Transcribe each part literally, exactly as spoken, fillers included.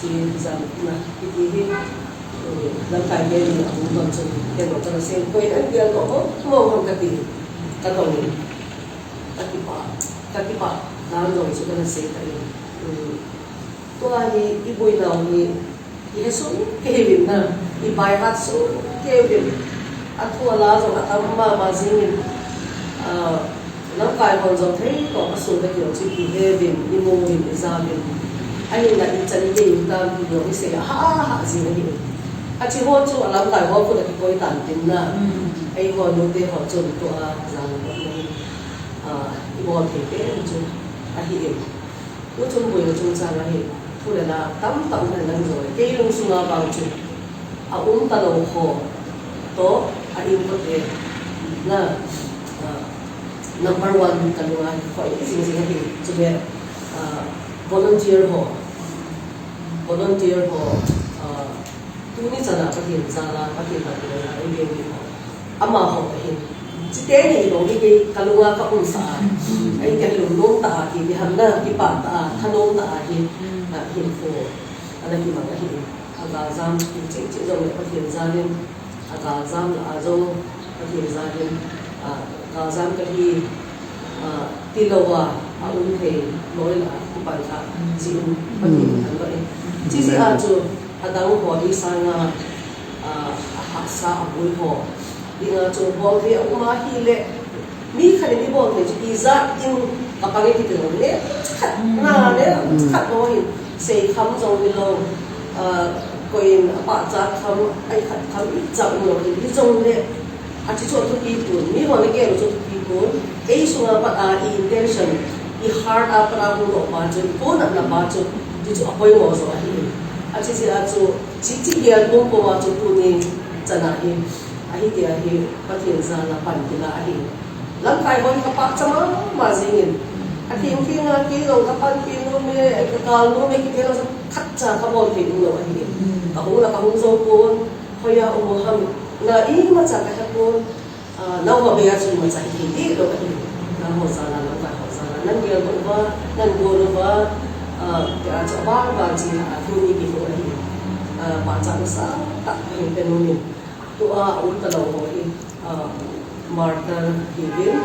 Ti jam na, iti hi, eh, lamkai gei ni a hung don chun, kei lo kana sei, koi an gel to ho, mo hung kati, ka tong in, ka kipah, ka kipah dan jong chu kana sei ta in. Mm. Tua hi, i boinau hi, i he soh kei uvin na, i by heart soh kei uvin. A thu a la jong a tam mama jing in, ah, lamkai hon jong thei tah a sung ka kil chu i he uvin, i mu uvin, i ja uvin. Ahinla i chan kei u tam ti jong i sei a ha ha jing ahi. A chi ho chu a lamkai ho khut a kikoi tan tin na. Mm. Eiho nute ho chun tua jang bol na hi, ah, i bol thei pen chu ahi in. Tuchung boina chungchang a hi, thu le la tamtah um hen lang jong le, kei lungsunga vang chu, a um talou ho toh, a inkote, na, ah, number one ka lunga hi, hoi jing jing ahi, chule, ah, volunteer ho, volunteer ho, ah, tuni chana Pathen jal a, Pathen lam a, ei veng ding ho. Amaho ahin. Chite ni bou hi kei ka lunga ka umsah a. Ei ka lungnom tah a, kei kiham na, kipah tah a, thanom tah a hi, ah, hinkho ana kimang ahi. A galjam, cheh cheh jong le Pathen jal in, a galjam lah a jong Pathen jal in, ah, galjam ka hi, ah, tilou a, a um thei loi lah a, kipan kha, jeh in Pathen ka thanop e. Chujeh a chu, adang ho ei sanga, ah, a hahsa a boi ho dinga chu bol thei a um ahile, mi khat in i bol thei chu ijat in ka pang e kiti lou le, khat na le, khat ho hin sei kham jong hilou, ah, koi in a pachat kham, ai khat kham ijat um lou hin, hijongle, a chi chu a thupi pon, mi ho na gel u chu a thupi pon, ei sunga pat a i intention, i heart a pat a hung doh pa chu, i konatna pa chu, ti chu a poimo jo ahi. A chujeh a chu, chi chi gel pum pum a chu tuni chana hi, ahi tia hi Pathen jal a pan kila ahi. Lamkai ho hi ka pachat mama jing in. A theng theng a kei jong ka panpi nom e, ka kal nom e, kiti lou chu khatcha ka bol thei um lou ahi. Ka hung la ka hung jou pon, hoiya um u ham, na imacha ka he pon, ah, nangho beh a chu imacha hi thei lou ahi. Nangho jal a, lamkai ho jal a, nan gel doh uva, nan gel uva, ah, tia chu aban ban chi a tuni kimu ahi. Ah, pachat nasatah ka hin pe nom in. Tua a um talou ho hi, ah, martyr hiuvin,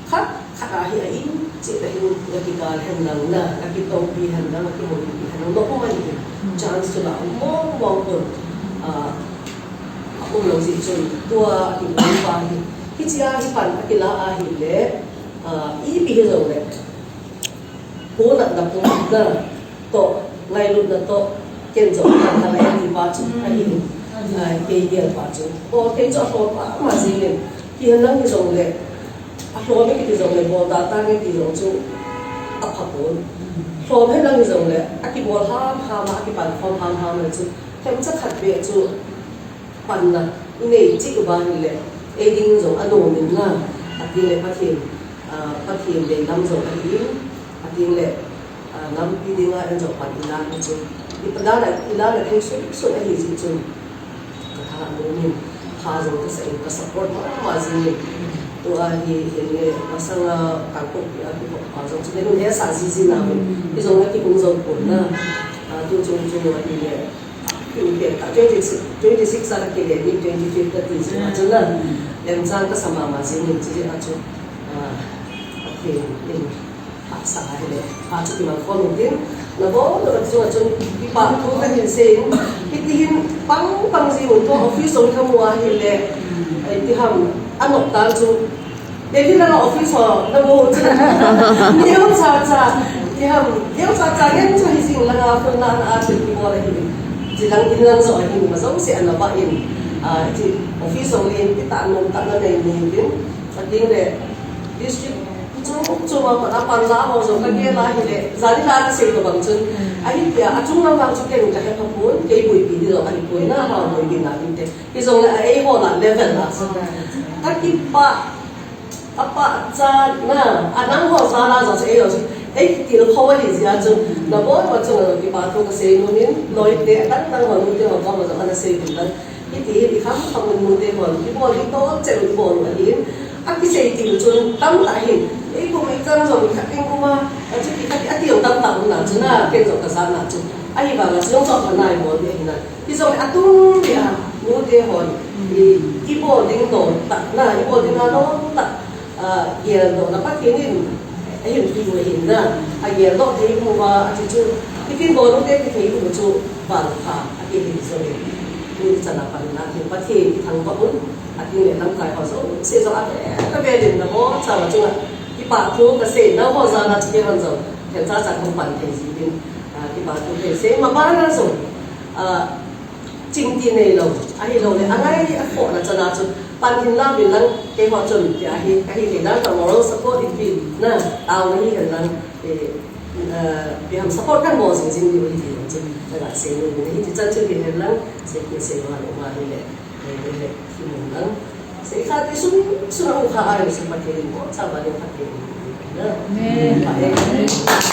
khat khat a hi a in cheh a hin, ga kigal hen lang na, ga kitoupi hen lang, ga kimupi hen lang, na um ahi. Chance chu la um mong mong pon, ah, a um lou jeh chun, tua a kimu pa hi, hichea hi pan a kila ahile, ah, ipi hijongle, konatna, pumna toh, ngailutna toh, ken jong ka la e ti pa chu, ahi, ah, kei gel pa chu. Bol thei chu alhom mama jing in, ti hen lang hijongle, alhom e kiti jongle, bol da tange ti jong chu, apha pon. Lhom hen lang hijongle, akibol ham ham a, akipan khom ham ham a chu, themcha khat beh chu, panna i nei cheh uva ahile, ei ding jong anom in na, atengle Pathen, ah, Pathen deilam jong ahin, atengle, ah, lampi dinga ei jong pan i la na chu, i pan la, i la na thei sun sun ahi jeh chun, ka tha nom in, pha jong ka sa in, ka support mama jing in. Tua hi, hin nge, masanga Kangpokpi a kihop pa jong chu, nei hun hesa ji ji nau in, hijongle kihung jou pon na, ah, tu chung chung ahile, Twenty six, twenty six a kile ni, twenty fifth a ti chu, a chu na, lemchang ka sa mama jing in, chu a chu, ah, a thei in, a sa a hile, a chu kimang khom in tin, na bol, na chu a chun, kipa thu ka hin sei in, hiti hin, pang, pang jing un, tua office jong ka mu a hile, ai ti ham, a nok ta chu, Delhi langa office ho, na mu chu. Neo cha cha. Ti ham, neo cha cha ngen chu hi jing langa phone na na a thil kibol ahi. Chi lang in lang jo ahi, ma jong se ana ba in. Ah, chi office ho len, ti ta nom ta na nei nei tin. Atengle, district chu chu ma pa na pan la ho jong ka gel a hile. Jani la ka sei to bang chun. Ahi tia, achung lam vang chu ken ka he pha pon, kei boipi di lo ahi poi na, ha boipi na in te. Hijongle a eiho la level la. Ka kipa Ka pachat na, a nangho jal a jong chu ei jong chu, ei kitilkhou ahi jeh a chu, na bol uva chu, kipa thu ka sei nom in, loi te, adang dang ho, nute ho, ka ho jong ana sei uvin lang. Hiti hi, i kham kham in nute ho, kibol ding toh, cheh u kibol u ahin. A kisei til chun, tamtah hin, ei kum i chang jong, khat ding kum a, Achu ki kati ati jong tamtah um na chu na, ken jong ka jana chu. Ahivanga chu jong jong ka nai bol ve hina. Hijong atum dia, nu te hon. I, i bol ding don ta na, i bol ding a don ta. A, gel don na Pathen in, a hin pi u hin na. A gel don thei mu va, a chu chu. I kin bol te ki thei mu chu, val pha, a ki hin so ni. Ni chana pan na, ki Pathen, ki thang pa un. A tin le lamkai ho jouse jong a ve, a ve din na ho, cha va chunga. Kipa thu ka sei, nangho jana chu keiman jong. Kei cha cha kong pan thei ji din. A, kipa thu ka sei, ma bana jong. A, chingti nei lou. Ahilou le, a ngai ni a kho na chana chu. Pan hin la vin lang, keiho chun, ti ahi, ahi kei dan ka moral support in vin. Na, tao na hi hen lang. Eh, eh, pi ham support kan bol jing jing diu hi ti chu. Na ga sei ni, hi ti chan chu hi hen lang. Sei ki sei ma lo ma ni le. Amen.